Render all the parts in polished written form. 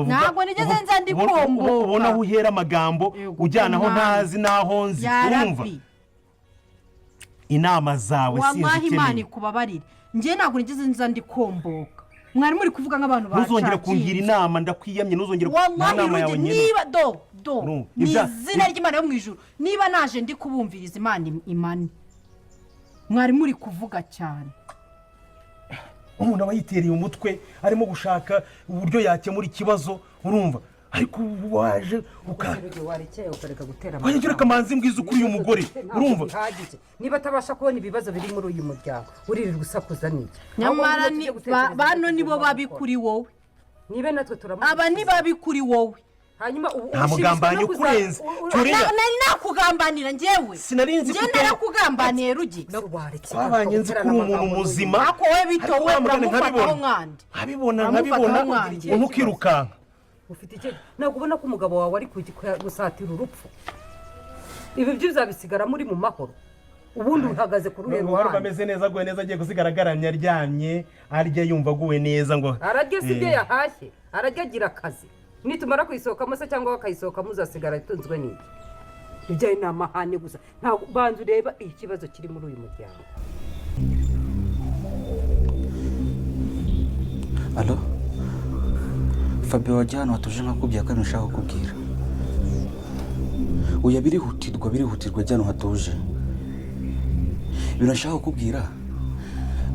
bavuga. Ntabwo nigeze nza ndi komboka. Ubona aho uhera amagambo Yego, ujyana aho mwana. ntazi n'aho nzi, urumva? Yarabi. Inama zawe Wallahi, Imana sinzikeneye. ikubabarire, njye ntabwo nigeze nza ndi komboka. Mwari muri kuvuga nk'abantu Ntuzongere kungira bacakinze. inama, ndakwiyamye, ntuzongere, nta Wallahi, nama yawe Rugi, nkeneye. niba do do Urumva? ni izina ry'Imana yo mu ijuru, niba naje ndi kubumviriza, Imana imane. Mwari muri kuvuga cyane. Umuntu aba yitereye umutwe arimo gushaka uburyo yakemura ikibazo, urumva? Ariko ubu waje uka Rugi, warekeye ukareka gutera Wajya ureka manzi mbwiza ukuri uyu mugore, Ntabwo urumva? bihagije. Niba atabasha kubona ibibazo biri muri uyu muryango, uririrwa usakuza n'iki? Nyamara Ahubwo ni tujye gutekereza bano ibyo nibo tugomba babi gukora. kuri wowe. Nibe natwe turamuha. Aba ni babi kuri wowe. Hanyuma ubu Nta mugambanyi ukurenze. Cyuriya. Nari nakugambanira njyewe? Sinari nzi Njye ko narakugambaniye, Rugi? Twabanye nzi ko uri umuntu muzima. Ako wowe bito, Ariko wowe wa mugani uramufataho nkabibona. nkande. Nkabibona, Uramufataho nkabibona, nkande. umuntu ukirukanka. Ufite icyo? Ntabwo ubona ko umugabo wawe ari gusatira urupfu? Ibi byo uzabisigara muri mu mahoro? Ubundi uhagaze ku ruhe Uruhare ruhande? ameze neza, aguwe neza, agiye gusigara agaramye, aryamye, arya, yumva aguwe neza ngo Ararya si ibyo Eh. yahashye, ararya agira akazi. Nitumara kuyisohokamo se cyangwa bakayisohokamo, uzasigara atunzwe n'iki? Ibyo ni amahane gusa. Ntabwo banza ureba ikibazo kiri muri uyu muryango. Allo, Fabio, wajya hano hatuje nkakubwira ko nshaka kukubwira. Oya, birihutirwa, birihutirwa, jya hano hatuje. Ibintu nshaka kukubwira: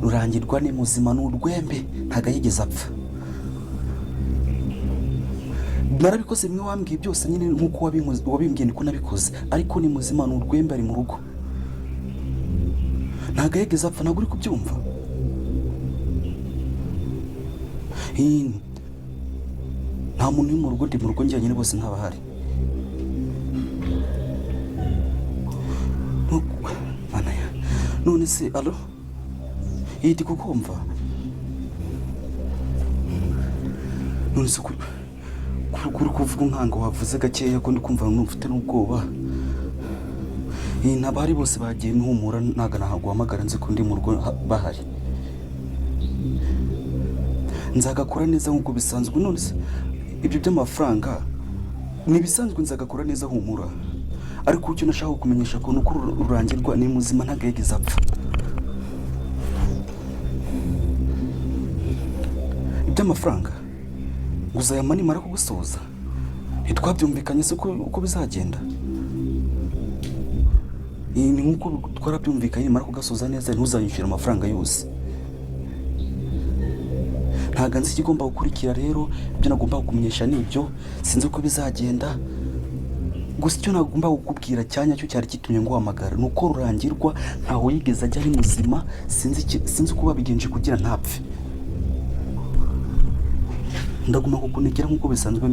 Rurangirwa ni muzima, ni urwembe, ntabwo yigeze apfa. Narabikoze bimwe wambwiye byose nyine, nk'uko wabimbwiye niko nabikoze, ariko ni muzima, ni urwembe, ari mu rugo, ntabwo yigeze apfa. Ntabwo uri kubyumva? Hino nta muntu uri mu rugo, ndi mu rugo njyenyine, bose ntabahari. Mana ya, none se, allo, iyi ndi kukumva. None se kuri kuvuga unkanga, wavuze gakeya ko ndi kumva ufite n'ubwoba. Ntabahari, bose bagiye, ntuhumura, ntabwo naguhamagara nzi ko ndi mu rugo bahari. Nzagakora neza nk'uko bisanzwe. None se ibyo by'amafaranga ni ibisanzwe, nzagakora neza, humura. Ariko icyo nashaka kukumenyesha ko ni uko Rurangirwa ni muzima, ntabwo yigeze apfa. Iby'amafaranga ngo uzayampa nimara kugusoza, ntitwabyumvikanye se uko bizagenda? Ni nk'uko twarabyumvikanye, nimara kugasoza neza ntuzanyishyure amafaranga yose. Ntabwo nzi ikigomba gukurikira rero, ibyo nagomba kukumenyesha ni ibyo, sinzi uko bizagenda. Gusa icyo nagomba kukubwira cyanya cyo cyari kitumye nguhamagara ni uko Rurangirwa ntaho yigeze ajya, ari muzima. Sinzi uko babigenje kugira ntapfe. Ndaguma kukunegera nk'uko bisanzwe,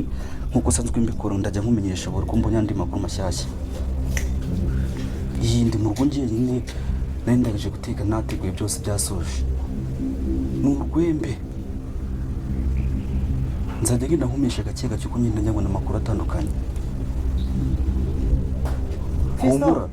nk'uko usanzwe mbikora, ndajya nkumenyesha buri uko mbonye andi makuru mashyashya. Iyi ndi mu rugo njyenyine, nari ndangije guteka, nateguye byose, byasoje, ni urwembe. Nzajya ngenda nkumenyesha gake gake uko ngenda njya amakuru atandukanye. Humura.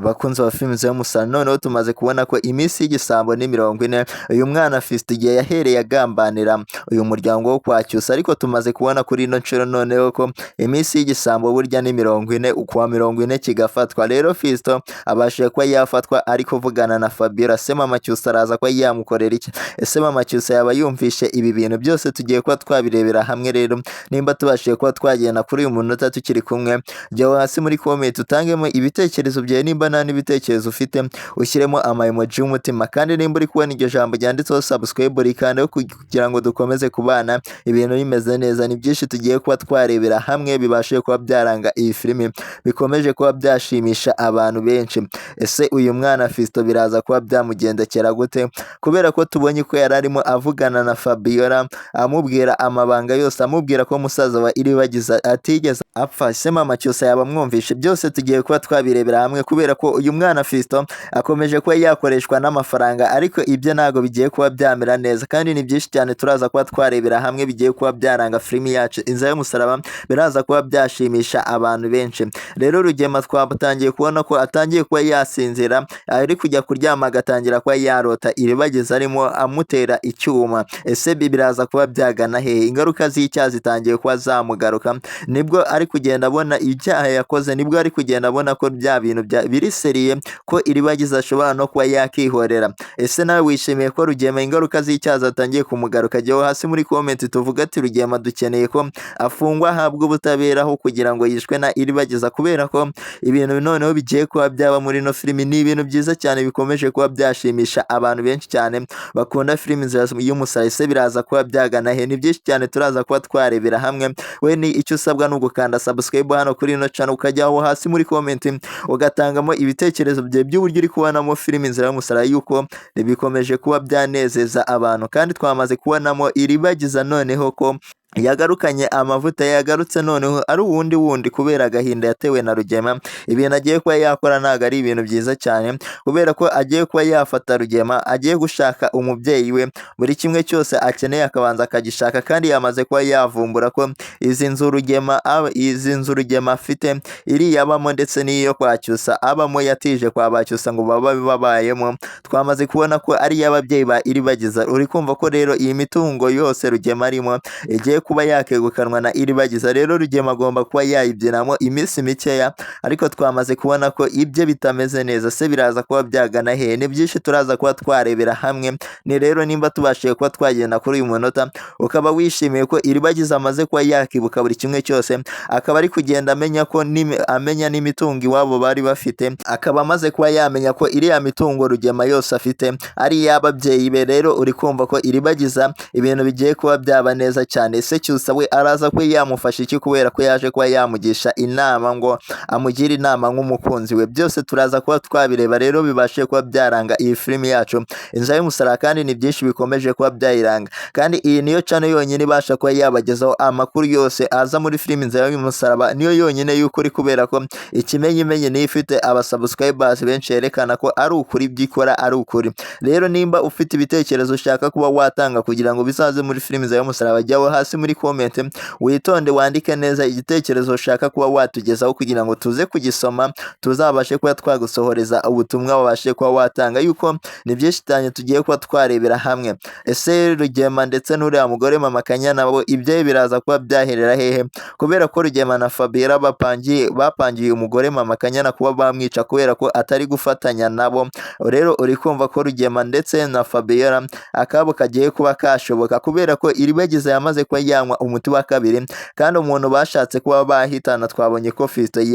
Bakunzi ba filime za Musana, noneho tumaze kubona ko iminsi y'igisambo ni 40. Uyu mwana Fiston igihe yahereye agambanira uyu muryango wo kwa Cyusa, ariko tumaze kubona kuri ino nshuro noneho ko iminsi y'igisambo burya ni 40, ukuwa 40 kigafatwa. Rero Fiston abashije kuba yafatwa ari kuvugana na Fabiola. Se mama Cyusa araza kuba yamukorera iki? Ese mama Cyusa yaba yumvishe ibi bintu byose? Tugiye kuba twabirebera hamwe. Rero nimba tubashije kuba twagenda kuri uyu munota tukiri kumwe, jya hasi muri comment utangemo ibitekerezo byawe. Nimba nta n'ibitekerezo ufite, ushyiremo ama emoji y'umutima. Kandi nimba uri kubona iryo jambo ryanditseho subscribe, rikandeho kugira ngo dukomeze kubana, ibintu bimeze neza. Ni byinshi tugiye kuba twarebera hamwe bibashije kuba byaranga iyi filimi, bikomeje kuba byashimisha abantu benshi. Ese uyu mwana Fiston biraza kuba byamugendekera gute? Kubera ko tubonye ko yari arimo avugana na Fabiola, amubwira amabanga yose, amubwira ko musaza wa Iribagiza atigeze apfa. Ese mama Cyusa yaba amwumvishe? Byose tugiye kuba twabirebera hamwe kubera kubera ko uyu mwana Fiston akomeje kuba yakoreshwa n'amafaranga, ariko ibyo ntabwo bigiye kuba byamera neza. Kandi ni byinshi cyane turaza kuba twarebera hamwe bigiye kuba byaranga filimi yacu Inzira y'Umusaraba, biraza kuba byashimisha abantu benshi. Rero Rugema twatangiye kubona ko atangiye kuba yasinzira, ari kujya kuryama agatangira kuba yarota Iribagiza arimo amutera icyuma. Ese biraza kuba byagana hehe? Ingaruka z'icyaha zitangiye kuba zamugaruka, nibwo ari kugenda abona ibyaha yakoze, nibwo ari kugenda abona ko bya bintu biri sérieux, ko Iribagiza ashobora no kuba yakihorera. Ese nawe wishimiye ko Rugema ingaruka z'icyaha zatangiye kumugaruka? Jyaho hasi muri comment tuvuga ati Rugema dukeneye ko afungwa ahabwa ubutabera aho kugira ngo yishwe na Iribagiza, kubera ko ibintu noneho bigiye kuba byaba muri ino filimi ni ibintu byiza cyane bikomeje kuba byashimisha abantu benshi cyane bakunda filimi Inzira y'Umusaraba. Ese biraza kuba byagana he? Ni byinshi cyane turaza kuba twarebera hamwe. We ni icyo usabwa ni ugukanda subscribe hano kuri ino channel, ukajya aho hasi muri comment ugatangamo ibitekerezo byawe by'uburyo uri kubonamo filimi Inzira y'Umusaraba, yuko bikomeje kuba byanezeza abantu. Kandi twamaze kubonamo Iribagiza noneho ko yagarukanye amavuta, yagarutse noneho ari uwundi wundi kubera agahinda yatewe na Rugema. Ibintu agiye kuba yakora ntabwo ari ibintu byiza cyane, kubera ko agiye kuba yafata Rugema, agiye gushaka umubyeyi we, buri kimwe cyose akeneye akabanza akagishaka. Kandi yamaze kuba yavumbura ko izi nzu Rugema afite, iriya abamo ndetse n'iyo kwa Cyusa abamo, yatije kwa ba Cyusa ngo babe babayemo, twamaze kubona ko ari iy'ababyeyi ba Iribagiza. Uri kumva ko rero iyi mitungo yose Rugema arimo igiye kuba yakegukanwa na Iribagiza. Rero Rugema agomba kuba yayibyinamo iminsi mikeya, ariko twamaze kubona ko ibye bitameze neza. Se biraza kuba byagana hehe? Ni byinshi turaza kuba twarebera hamwe. Ni rero nimba tubashije kuba twagenda kuri uyu munota, ukaba wishimiye ko Iribagiza amaze kuba yakibuka buri kimwe cyose, akaba ari kugenda amenya ko amenya n'imitungo iwabo bari bafite, akaba amaze kuba yamenya ko iriya mitungo Rugema yose afite ari iy'ababyeyi be, rero uri kumva ko Iribagiza ibintu bigiye kuba byaba neza cyane. Ese Cyusa we araza kuba yamufasha iki, kubera ko yaje kuba yamugisha inama ngo amugire inama nk'umukunzi we? Byose turaza kuba twabireba rero bibashe kuba byaranga iyi filimi yacu Inzira y'Umusaraba. Kandi ni byinshi bikomeje kuba byayiranga. Kandi iyi niyo channel yonyine ibasha kuba yabagezaho amakuru yose aza muri filimi Inzira y'Umusaraba, niyo yonyine y'ukuri, kubera ko ikimenyimenyi niyo ifite abasubscribers benshi, yerekana ko ari ukuri, ibyo ikora ari ukuri. Rero nimba ufite ibitekerezo ushaka kuba watanga kugira ngo bizaze muri filimi Inzira y'Umusaraba, jyaho hasi muri comment, witonde wandike neza igitekerezo ushaka kuba watugezaho kugira ngo tuze kugisoma, tuzabashe kuba twagusohoreza ubutumwa wabashe kuba watanga, yuko ni byinshi cyane tugiye kuba twarebera hamwe. Ese Rugema ndetse n'uriya mugore Mama Kanyana bo ibyo biraza kuba byaherera hehe? Kubera ko Rugema na Fabiola bapangiye umugore Mama Kanyana kuba bamwica kubera ko atari gufatanya nabo. Rero uri kumva ko Rugema ndetse na Fabiola akabo kagiye kuba kashoboka, kubera ko Iribagiza yamaze kuba yanywa umuti wa kabiri, kandi umuntu bashatse kuba bahitana, twabonye ko Fiston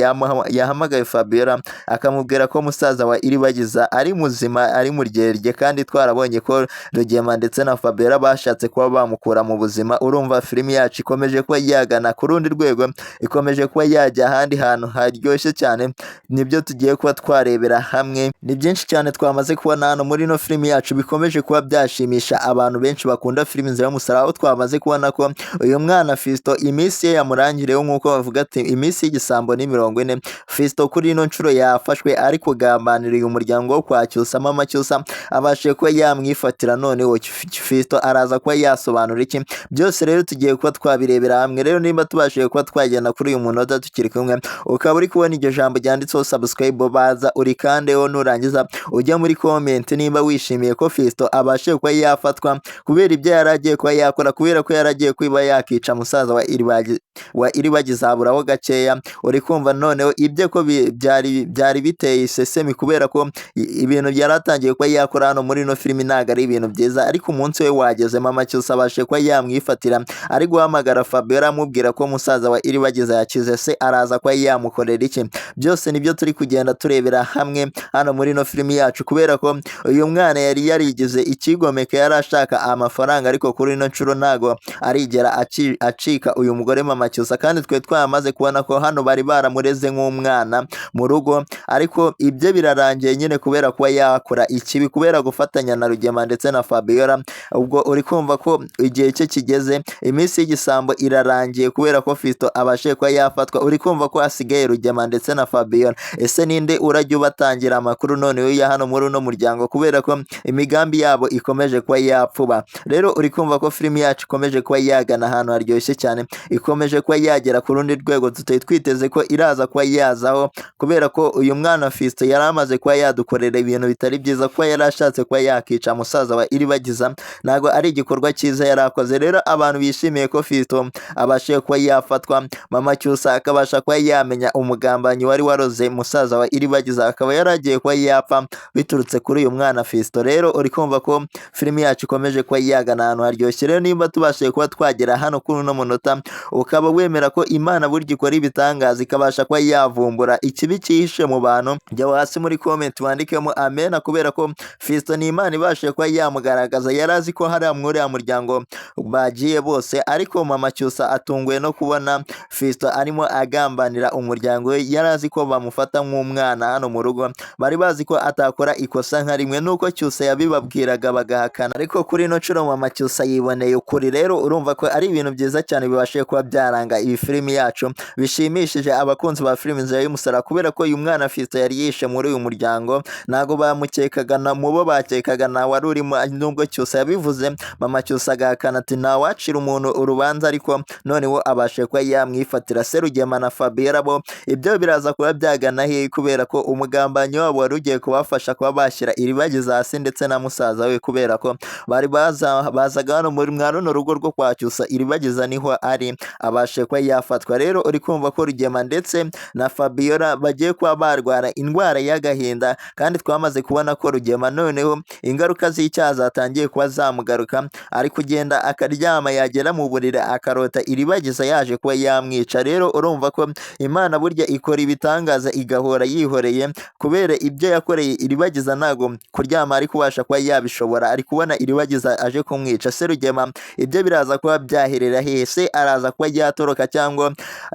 yahamagaye Fabiola akamubwira ko musaza wa Iribagiza ari muzima, ari muryerye. Kandi twarabonye ko Rugema ndetse na Fabiola bashatse kuba bamukura mu buzima. Urumva filimi yacu ikomeje kuba yagana ku rundi rwego, ikomeje kuba yajya ahandi hantu haryoshye cyane. Nibyo tugiye kuba twarebera hamwe. Ni byinshi cyane twamaze kubona hano muri ino filimi yacu bikomeje kuba byashimisha abantu benshi bakunda filimi Inzira y'Umusaraba, aho twamaze kubona ko uyu mwana Fiston iminsi ye yamurangiriyeho, nk'uko bavuga ati iminsi y'igisambo ni 40. Fiston kuri ino nshuro yafashwe ari kugambanira uyu muryango wo kwa Cyusa. Mama Cyusa abashije kuba yamwifatira. Noneho Fiston araza kuba yasobanura iki? Byose rero tugiye kuba twabirebera hamwe. Rero nimba tubashije kuba twagenda kuri uyu munota tukiri kumwe, ukaba uri kubona iryo jambo ryanditseho subscribe, baza urikandeho. Nurangiza ujya muri comment nimba wishimiye ko Fiston abashije kuba yafatwa kubera ibyo yari agiye kuba yakora, kubera ko yari agiye kuba yakica musaza wa Iribagiza haburaho gakeya. Uri kumva noneho ibyo ko byari biteye isesemi, kubera ko ibintu yari atangiye kuba yakora hano muri ino filimi ntabwo ari ibintu byiza. Ariko umunsi we wageze, Mama Cyusa abashe kuba yamwifatira ari guhamagara Fabiola amubwira ko musaza wa Iribagiza yakize. Se araza kuba yamukorera iki? Byose nibyo turi kugenda turebera hamwe hano muri ino filimi yacu, kubera ko uyu mwana yari yarigize ikigomeke, yari ashaka amafaranga, ariko kuri ino nshuro ntago arigera. kuzigera acika uyu mugore mama Cyusa, kandi twe twamaze kubona ko hano bari baramureze nk'umwana mu rugo, ariko ibyo birarangiye nyine kubera kuba yakora ikibi, kubera gufatanya na Rugema ndetse na Fabiola. Ubwo uri kumva ko igihe cye kigeze, iminsi y'igisambo irarangiye kubera ko Fiston abashije kuba yafatwa. Uri kumva ko hasigaye Rugema ndetse na Fabiola. Ese ninde urajya ubatangira amakuru noneho ya hano muri uno muryango, kubera ko imigambi yabo ikomeje kuba yapfuba? Rero uri kumva ko filimi yacu ikomeje kuba yagana ahantu haryoshye cyane, ikomeje kuba yagera ku rundi rwego tutari twiteze ko iraza kuba yazaho, kubera ko uyu mwana Fiston yari amaze kuba yadukorera ibintu bitari byiza, kuba yari ashatse kuba yakica musaza wa Iribagiza, ntabwo ari igikorwa cyiza yari akoze. Rero abantu bishimiye ko Fiston abashije kuba yafatwa, mama Cyusa akabasha kuba yamenya umugambanyi wari waroze musaza wa Iribagiza, akaba yaragiye kuba yapfa biturutse kuri uyu mwana Fiston. Rero uri kumva ko filimi yacu ikomeje kuba yagana ahantu haryoshye. Rero nimba tubashije kuba twagera hano kuri uno munota, ukaba wemera ko Imana burya ikora ibitangaza, ikabasha kuba yavumbura ikibi cyihishe mu bantu, jya hasi muri comment wandikemo amena, kubera ko Fiston ni Imana ibashije kuba yamugaragaza. Yari azi ko hari muri uriya muryango bagiye bose, ariko mama Cyusa atunguwe no kubona Fiston arimo agambanira umuryango we. Yari azi ko bamufata nk'umwana hano mu rugo, bari bazi ko atakora ikosa nka rimwe, nuko Cyusa yabibabwiraga bagahakana, ariko kuri ino nshuro mama Cyusa yiboneye ukuri. Rero urumva ko ari ibintu byiza cyane bibashije kuba byaranga iyi filimi yacu, bishimishije abakunzi ba filimi Inzira y'Umusaraba, kubera ko uyu mwana Fiston yari yishe muri uyu muryango ntago bamukekaga, na mu bo bakekaga nta wari urimo, nubwo Cyusa yabivuze mama Cyusa agahakana ati ntawacira umuntu urubanza, ariko noneho abashije kuba yamwifatira. Serugema na Fabiola bo ibyo biraza kuba byagana hehe, kubera ko umugambanyi wabo wari ugiye kubafasha kuba bashyira Iribagiza hasi ndetse na musaza we, kubera ko bari bazaga hano muri mwa runo rugo rwo kwa Cyusa, Iribagiza niho ari, abashe kuba yafatwa. Rero uri kumva ko Rugema ndetse na Fabiola bagiye kuba barwara indwara y'agahinda, kandi twamaze kubona ko Rugema noneho ingaruka z'icyaha zatangiye kuba zamugaruka, ari kugenda akaryama, yagera mu buriri akarota Iribagiza yaje kuba yamwica. Rero urumva ko Imana burya ikora ibitangaza igahora yihoreye, kubera ibyo yakoreye Iribagiza ntago kuryama ari kubasha kuba yabishobora, ari kubona Iribagiza aje kumwica. Serugema ibyo biraza kuba byaherera hehe? Se araza kuba yatoroka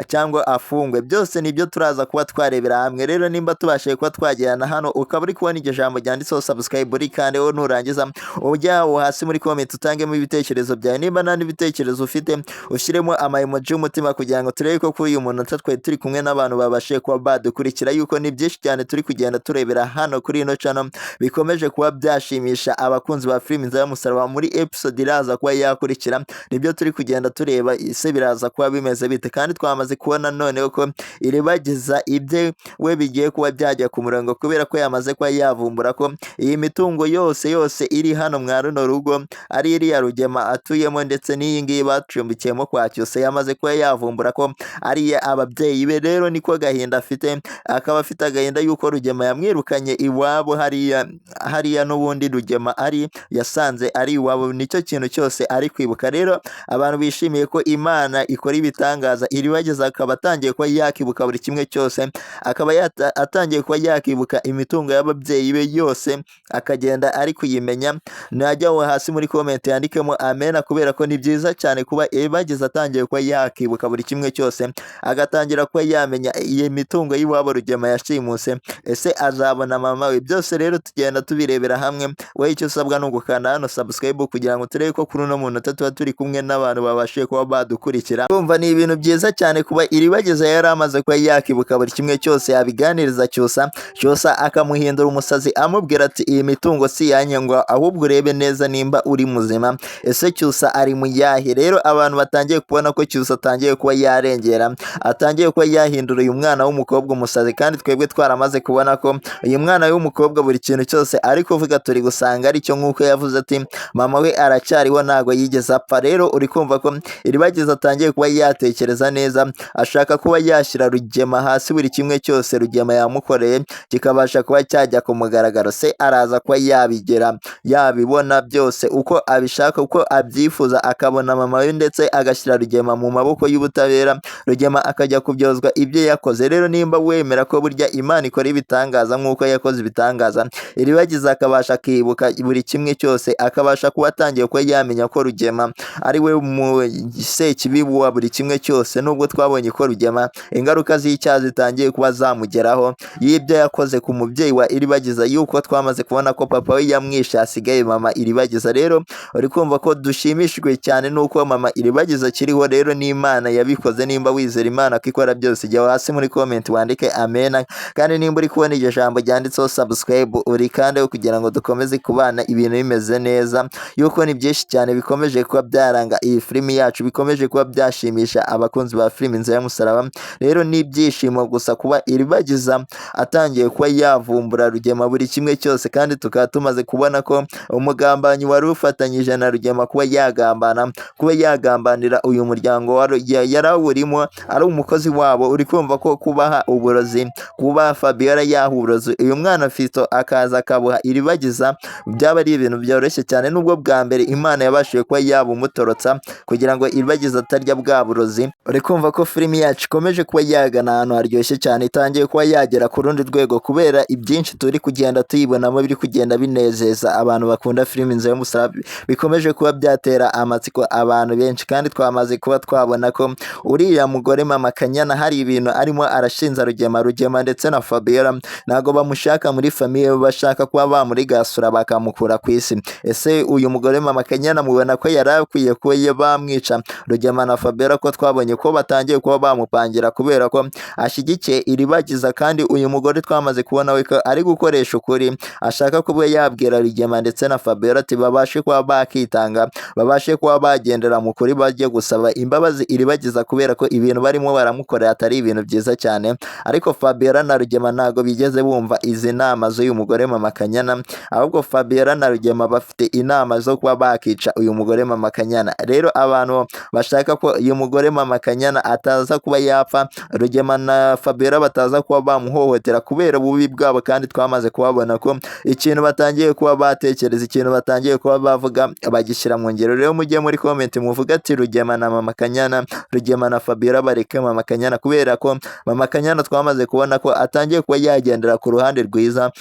cyangwa afungwe? Byose nibyo turaza kuba twarebera hamwe. Rero nimba tubashije kuba twagirana hano, ukaba uri kubona iryo jambo ryanditseho subscribe, uri kandi wowe nurangiza ujya aho hasi muri comment utangemo ibitekerezo byawe. Nimba nta n'ibitekerezo ufite, ushyiremo ama emoji y'umutima kugira ngo turebe ko kuri uyu munota twari turi kumwe n'abantu babashije kuba badukurikira, yuko ni byinshi cyane turi kugenda turebera hano kuri ino channel bikomeje kuba byashimisha abakunzi ba filimi Inzira y'Umusaraba. Muri episode iraza kuba yakurikira nibyo turi kugenda tureba, ese biraza kuba bimeze bite? Kandi twamaze kubona noneho ko Iribagiza ibye we bigiye kuba byajya ku murongo, kubera ko yamaze kuba yavumbura ko iyi mitungo yose yose iri hano mwa runo rugo ari iriya Rugema atuyemo, ndetse n'iyi ngiyi bacumbikiyemo kwa Cyusa, yamaze kuba yavumbura ko ari ababyeyi be. Rero niko gahinda afite, akaba afite agahinda yuko Rugema yamwirukanye iwabo hariya hariya n'ubundi Rugema ari yasanze ari iwabo, nicyo kintu cyose ari kwibuka. Rero abantu bishimiye ko Imana ikora ibitangaza, Iribagiza akaba atangiye kuba yakibuka buri kimwe cyose, akaba atangiye kuba yakibuka imitungo y'ababyeyi be yose, akagenda ari kuyimenya. Najya aho hasi muri comment yandikemo amena, kubera ko ni byiza cyane kuba Iribagiza atangiye kuba yakibuka buri kimwe cyose, agatangira kuba yamenya iyi mitungo y'iwabo Rugema yashimuse. Ese azabona mama we? Byose rero tugenda tubirebera hamwe. Wowe icyo usabwa ni ugukanda hano subscribe kugira ngo turebe ko kuri uno munota tuba turi kumwe n'abantu babashije kuba badukurikira. Kumva ni ibintu byiza cyane kuba Iribagiza yari amaze kuba yakibuka buri kimwe cyose, yabiganiriza Cyusa, Cyusa akamuhindura umusazi, amubwira ati iyi mitungo si iyanyu, ngo ahubwo urebe neza nimba uri muzima. Ese Cyusa ari mu yahe? Rero abantu batangiye kubona ko Cyusa atangiye kuba yarengera, atangiye kuba yahindura uyu mwana w'umukobwa umusazi, kandi twebwe twaramaze kubona ko uyu mwana w'umukobwa buri kintu cyose ari kuvuga turi gusanga aricyo, nk'uko yavuze ati mama we aracyariho ntago yigeze apfa. Rero uri kumva ko Iribagiza atangiye kuba yatekereza neza, ashaka kuba yashyira Rugema hasi, buri kimwe cyose Rugema yamukoreye kikabasha kuba cyajya ku mugaragaro. Se araza kuba yabigera yabibona byose uko abishaka, uko abyifuza, akabona mama we ndetse agashyira Rugema mu maboko y'ubutabera. ubutabera, Rugema akajya kubyozwa ibyo yakoze. Rero nimba wemera ko burya Imana ikora ibitangaza nk'uko yakoze ibitangaza, Iribagiza akabasha akibuka buri kimwe cyose, akabasha kuba atangiye kuba yamenya ko Rugema ari we mu sekibi wa buri kimwe cyose, nubwo twabonye ko Rugema ingaruka z'icyaha zitangiye kuba zamugeraho y'ibyo yakoze ku mubyeyi wa Iribagiza, yuko twamaze kubona ko papa we yamwishe hasigaye mama Iribagiza. Rero uri kumva ko dushimishijwe cyane nuko mama Iribagiza akiriho. Rero n'Imana yabikoze. Nimba wizera Imana ko ikora byose, jya hasi muri comment wandike amena, kandi nimba uri kubona iryo jambo ryanditseho subscribe urikande kugira ngo dukomeze kubana ibintu bimeze neza, yuko ni byinshi cyane bikomeje kuba byaranga iyi filimi yacu, bikomeje kuba byashimisha abakunzi ba filimi Inzira y'Umusaraba. Rero ni ibyishimo gusa kuba Iribagiza atangiye kuba yavumbura Rugema buri kimwe cyose, kandi tukaba tumaze kubona ko umugambanyi wari ufatanyije na Rugema kuba yagambana, kuba yagambanira uyu muryango yarawurimo ari umukozi wabo. Uri kumva ko kubaha uburozi, kuba Fabiola yaha uburozi uyu mwana Fiston akaza akabuha Iribagiza, byaba ari ibintu byoroshye cyane, nubwo bwa mbere Imana yabashije kuba yabumutorotsa kugira ngo Iribagiza atarya bwa burozi. Uri kumva ko filimi yacu ikomeje kuba yagana ahantu haryoshye cyane, itangiye kuba yagera ku rundi rwego kubera ibyinshi turi kugenda tuyibonamo biri kugenda binezeza abantu bakunda filimi Inzira y'Umusaraba, bikomeje kuba byatera amatsiko abantu benshi. Kandi twamaze kuba twabona ko uriya mugore mama Kanyana hari ibintu arimo arashinza Rugema, Rugema ndetse na Fabiola ntabwo bamushaka muri famille, bashaka kuba bamurigasura bakamukura ku isi. Ese uyu mugore mama Kanyana mubona ko yari akwiye kuba bamwica Rugema na Fabiola, ko twabonye ko batangiye kuba bamupangira kubera ko ashyigikiye Iribagiza? Kandi uyu mugore twamaze kubona we ko ari gukoresha ukuri, ashaka kuba yabwira Rugema ndetse na Fabiola ati babashe kuba bakitanga, babashe kuba bagendera mu kuri, bajye gusaba imbabazi Iribagiza kubera ko ibintu barimo baramukorera atari ibintu byiza cyane. Ariko Fabiola na Rugema ntabwo bigeze bumva izi nama z'uyu mugore mama Kanyana, ahubwo Fabiola na Rugema bafite inama zo kuba bakica uyu mugore mama Kanyana. Rero abantu bashaka ko uyu mugore mama Kanyana ataza kuba yapfa, Rugema na Fabiola bataza kuba bamuhohotera kubera ububi bwabo, kandi twamaze kubabona ko ikintu batangiye kuba batekereza, ikintu batangiye kuba bavuga bagishyira mu ngero. Rero mujye muri comment muvuga ati Rugema na mama Kanyana, Rugema na Fabiola bareke mama Kanyana, kubera ko mama Kanyana twamaze kubona ko atangiye kuba yagendera ku ruhande rwiza,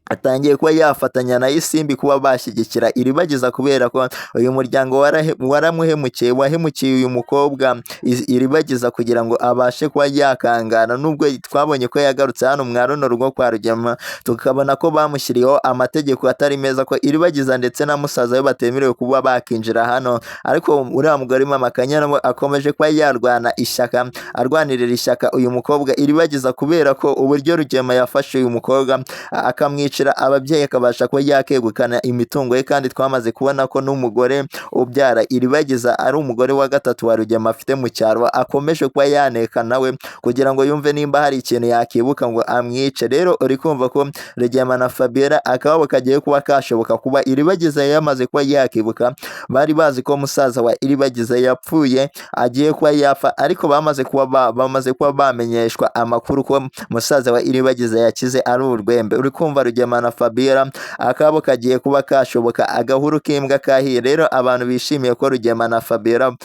atangiye kuba yafatanya na Isimbi kuba bashyigikira Iribagiza, kubera ko uyu muryango waramuhemukiye, wahemukiye uyu mukobwa Iribagiza kugira ngo abashe kuba yakangana, nubwo twabonye ko yagarutse hano mwa runo rugo kwa Rugema, tukabona ko bamushyiriyeho amategeko atari meza, ko Iribagiza ndetse na musaza we batemerewe kuba bakinjira hano. Ariko uriya mugore mama Kanyana we akomeje kuba yarwana ishyaka, arwanirira ishyaka uyu mukobwa Iribagiza, kubera ko uburyo Rugema yafashe uyu mukobwa akamwicira ababyeyi, akabasha kuba yakegukana imitungo ye. Kandi twamaze kubona ko n'umugore ubyara Iribagiza ari umugore wa gatatu wa Rugema afite mu cyaro, akomeje kuba yaneka nawe kugira ngo yumve nimba hari ikintu yakibuka ngo amwice. Rero uri kumva ko Rugema na Fabiola akababo kagiye kuba kashoboka kuba Iribagiza yamaze kuba yakibuka. Bari bazi ko musaza wa Iribagiza yapfuye agiye kuba yapfa, ariko bamaze kuba bamenyeshwa amakuru ko musaza wa Iribagiza yakize ari urwembe. Uri kumva Rugema na Fabiola akabo kagiye kuba kashoboka, agahuru k'imbwa kahiye. Rero abantu bishimiye ko Rugema na Fabiola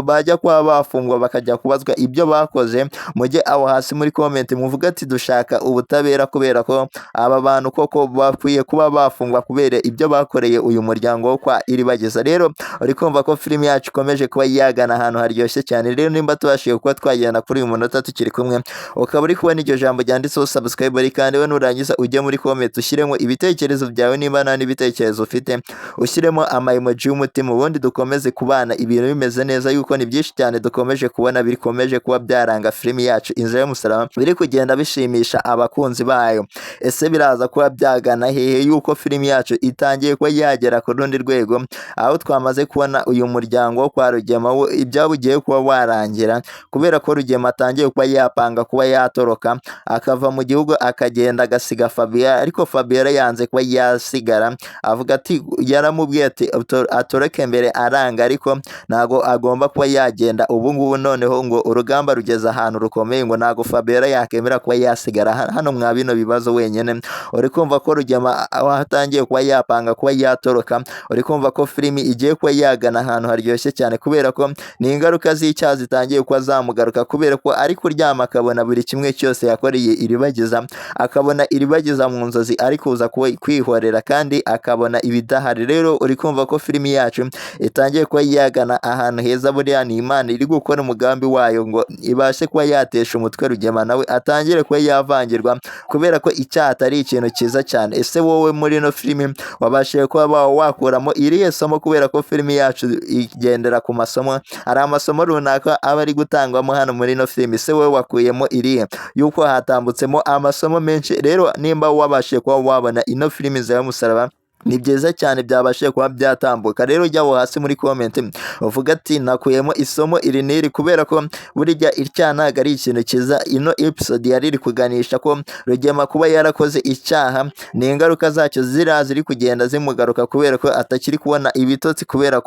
bajya kuba bafungwa bakajya kubazwa ibyo bakoze, mujye aho hasi muri comment muvuga ati dushaka ubutabera, kubera ko aba bantu koko bakwiye kuba bafungwa kubera ibyo bakoreye uyu muryango wo kwa Iribagiza. Rero uri kumva ko filimi yacu ikomeje kuba yagana ahantu haryoshye cyane. Rero nimba tubashije kuba twagenda kuri uyu munota tukiri kumwe, ukaba uri kubona iryo jambo ryanditseho subscribe, kandi we nurangiza ujye muri comment ushyiremo ibitekerezo byawe, niba nta n'ibitekerezo ufite ushyiremo ama emoji y'umutima, ubundi dukomeze kubana ibintu bimeze neza, yuko ni byinshi cyane dukomeje kubona bikomeje kuba byaranga filimi yacu Inzira y'Umusaraba, biri kugenda bishimisha abakunzi bayo. Ese biraza kuba byagana hehe, yuko filimi yacu itangiye kuba yagera ku rundi rwego, aho twamaze kubona uyu muryango wo kwa Rugema wo ibyabo ugiye kuba warangira, kubera ko Rugema atangiye kuba yapanga kuba yatoroka akava mu gihugu akagenda agasiga Fabiola. Ariko Fabiola yanze kuba yasigara, avuga ati yaramubwiye ati atoroke mbere aranga, ariko ntago agomba kuba yagenda ubu ngubu. Noneho ngo urugamba rugeze ahantu rukomeye, ngo ntago Fabiola yakemera kuba yasigara hano mwa bino bibazo wenyine. Uri kumva ko Rugema aho atangiye kuba yapanga kuba yatoroka. Uri kumva ko filimi igiye kuba yagana ahantu haryoshye cyane, kubera ko ni ingaruka z'icyaha zitangiye kuba zamugaruka, kubera ko ari kuryama akabona buri kimwe cyose yakoreye Iribagiza, akabona Iribagiza mu nzozi ari kuza kwihorera, kandi akabona ibidahari. Rero uri kumva ko filimi yacu itangiye kuba yagana ahantu heza. Buriya ni Imana iri gukora umugambi wayo ngo ibashe kuba yatesha umutwe Rugema, nawe atangire kuba yavangirwa, kubera ko icyaha atari ikintu cyiza cyane. Ese wowe muri ino filimi wabashije kuba wakuramo irihe somo? Kubera ko filimi yacu igendera ku masomo, hari amasomo runaka aba ari gutangwamo hano muri ino filimi. Ese wowe wakuyemo irihe? Yuko hatambutsemo amasomo menshi. Rero nimba wabashije kuba wabona ino filimi Inzira y'Umusaraba, ni byiza cyane byabashije kuba byatambuka. Rero ujya aho hasi muri comment uvuga ati nakuyemo isomo iri n'iri, kubera ko burya icyaha ntabwo ari ikintu cyiza. Ino episode yari iri kuganisha ko Rugema kuba yarakoze icyaha ni ingaruka zacyo ziriya ziri kugenda zimugaruka, kubera ko atakiri kubona ibitotsi kubera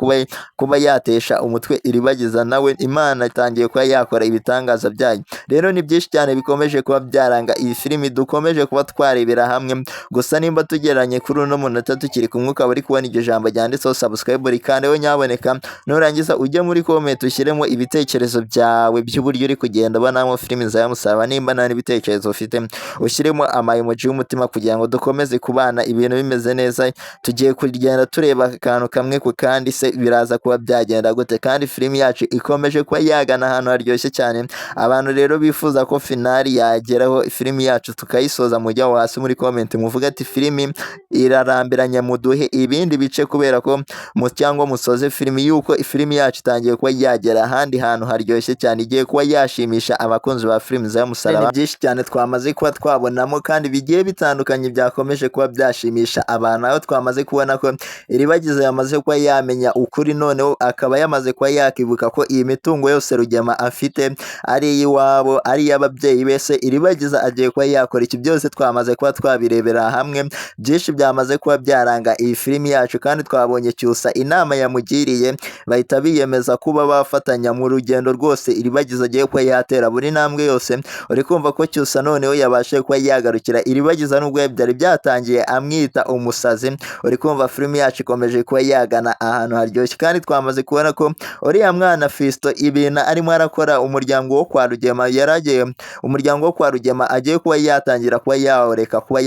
kuba yatesha umutwe Iribagiza, nawe Imana itangiye kuba yakora ibitangaza byayo. Rero ni byinshi cyane bikomeje kuba byaranga iyi filimi dukomeje kuba twarebera hamwe. Gusa nimba tugeranye kuri uno munota tukiri kumwe, ukaba uri kubona iryo jambo ryanditseho subscribe, rikandeho nyaboneka. Nurangiza ujye muri comment ushyiremo ibitekerezo byawe by'uburyo uri kugenda ubonamo filimi Inzira y'Umusaraba. Nimba nta n'ibitekerezo ufite, ushyiremo ama emoji y'umutima kugira ngo dukomeze kubana ibintu bimeze neza. Tugiye kugenda tureba akantu kamwe ku kandi, se biraza kuba byagenda gute? Kandi filimi yacu ikomeje kuba yagana ahantu haryoshye cyane. Abantu rero bifuza ko finale yageraho, filimi yacu tukayisoza, mujya aho hasi muri comment muvuga ati filimi irarambiranye, muduhe ibindi bice, kubera ko mu cyangwa musoze filimi, yuko filimi yacu itangiye kuba yagera ahandi hantu haryoshye cyane, igiye kuba yashimisha abakunzi ba filimi Inzira y'Umusaraba. Ni byinshi cyane twamaze kuba twabonamo kandi bigiye bitandukanye byakomeje kuba byashimisha abantu, aho twamaze kubona ko Iribagiza yamaze kuba yamenya ukuri, noneho akaba yamaze kuba yakibuka ko iyi mitungo yose Rugema afite ari iy'iwabo, ari iy'ababyeyi be. Se Iribagiza agiye kuba yakora iki? Byose twamaze kuba twabirebera hamwe, byinshi byamaze kuba byaranga iyi filimi yacu. Kandi twabonye Cyusa inama yamugiriye, bahita biyemeza kuba bafatanya mu rugendo rwose Iribagiza agiye kuba yatera buri ntambwe yose. Uri kumva ko Cyusa noneho yabashije kuba yagarukira Iribagiza nubwo byari byatangiye amwita umusazi. Uri kumva filimi yacu ikomeje kuba yagana ahantu haryoshye. Kandi twamaze kubona ko uriya mwana Fiston ibintu arimo arakora umuryango wo kwa Rugema, yaragiye umuryango wo kwa Rugema agiye kuba yatangira kuba yawureka kuba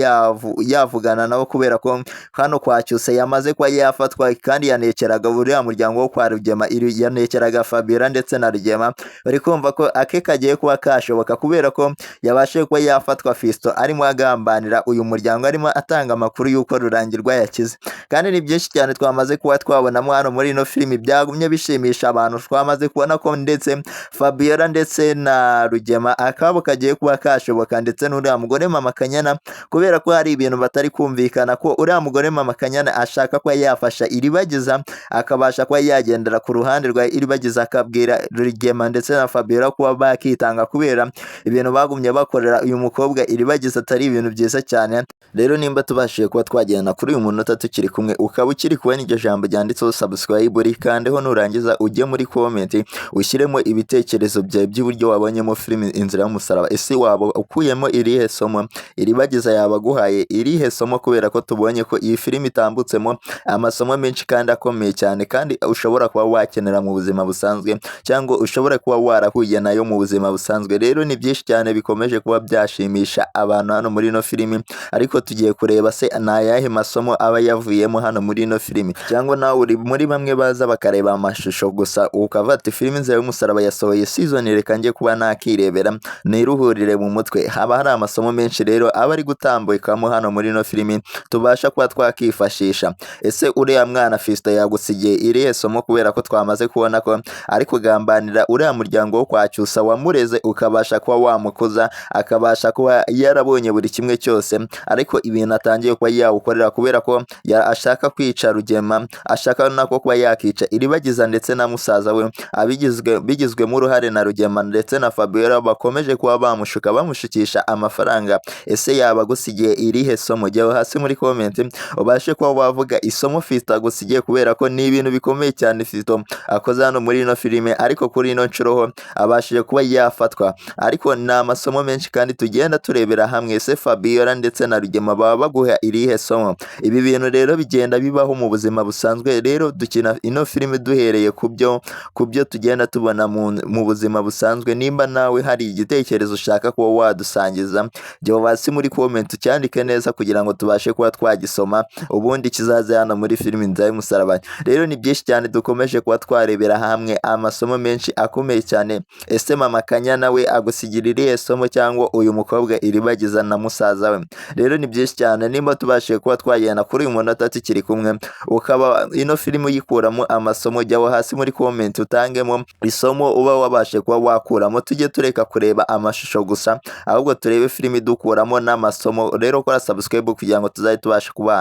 yavugana nabo, kubera ko hano kwa Cyusa yamaze kuba yafatwa, kandi yanekeraga uriya muryango wo kwa Rugema, yanekeraga Fabiola ndetse na Rugema. Bari kumva ko ake kagiye kuba kashoboka, kubera ko yabashije kuba yafatwa Fiston arimo agambanira uyu muryango, arimo atanga amakuru y'uko Rurangirwa yakize. Kandi ni byinshi cyane twamaze kuba twabonamo hano muri ino filimi byagumye bishimisha abantu. Twamaze kubona ko ndetse Fabiola ndetse na Rugema akabo kagiye kuba kashoboka, ndetse n'uriya mugore Mama Kanyana, kubera ko hari ibintu batari kumvikana, ko uriya mugore Mama Kanyana ashaka kuba yafasha Iribagiza, akabasha kuba yagendera ku ruhande rwa Iribagiza, akabwira Rugema ndetse na Fabiola kuba bakitanga, kubera ibintu bagumye bakorera uyu mukobwa Iribagiza atari ibintu byiza cyane. Rero nimba tubashije kuba twagenda kuri uyu munota tukiri kumwe, ukaba ukiri kubona iryo jambo ryanditseho subscribe, rikandeho. Nurangiza ujye muri comment ushyiremo ibitekerezo byawe by'uburyo wabonyemo filimi Inzira y'Umusaraba. Ese waba ukuyemo irihe somo? Iribagiza yaba aguhaye irihe somo? Kubera ko tubonye ko iyi filimi itambutsemo amasomo menshi kandi akomeye cyane, kandi ushobora kuba wakenera mu buzima busanzwe, cyangwa ushobora kuba warahuye nayo mu buzima busanzwe. Rero ni byinshi cyane bikomeje kuba byashimisha abantu hano muri ino filimi. Ariko tugiye kureba se ni ayahe masomo aba yavuyemo hano muri ino filimi? Cyangwa nawe uri muri bamwe baza bakareba amashusho gusa, ukavuga ati filimi Inzira y'Umusaraba yasohoye season, reka njye kuba nakirebera niruhurire mu mutwe. Haba hari amasomo menshi rero aba ari gutambukamo hano muri ino filimi tubasha kuba twakifashisha. Ese uriya mwana Fiston yagusigiye irihe somo? Kubera ko twamaze kubona ko ari kugambanira uriya muryango wo kwa Cyusa wamureze, ukabasha kuba wamukuza, akabasha kuba yarabonye buri kimwe cyose, ariko Ariko ibintu atangiye kuba yawukorera kubera ko ashaka kwica Rugema, ashaka nako kuba yakica Iribagiza ndetse na musaza we, abigizwe bigizwemo uruhare na Rugema ndetse na Fabiola bakomeje kuba bamushuka, bamushukisha amafaranga. Ese yaba agusigiye irihe somo? Jya hasi muri comment ubashe kuba wavuga isomo Fiston agusigiye, kubera ko ni ibintu bikomeye cyane Fiston akoze hano muri ino filime. Ariko kuri ino nshuro ho abashije kuba yafatwa, ariko ni amasomo menshi kandi tugenda turebera hamwe. Ese Fabiola ndetse na Rugema baba baguha irihe somo? Ibi bintu rero bigenda bibaho mu buzima busanzwe. Rero dukina ino filime duhereye ku byo tugenda tubona mu buzima busanzwe. Nimba nawe hari igitekerezo ushaka kuba wadusangiza, jya hasi muri comment ucyandike neza kugira ngo tubashe kuba twagisoma, ubundi kizaze hano muri filime Inzira y'Umusaraba. Rero ni byinshi cyane dukomeje kuba twarebera hamwe, amasomo menshi akomeye cyane. Ese mama Kanyana we agusigira irihe somo, cyangwa uyu mukobwa Iribagiza na musaza we? Rero ni byinshi cyane. Nimba tubashije kuba twagenda kuri uyu munota tukiri kumwe, ukaba ino filime uyikuramo amasomo, jyaho hasi muri comment utangemo isomo uba wabashe kuba wakuramo. Tujye tureka kureba amashusho gusa, ahubwo turebe filime idukuramo n'amasomo. Rero kora subscribe kugira ngo tuzajye tubasha kubana.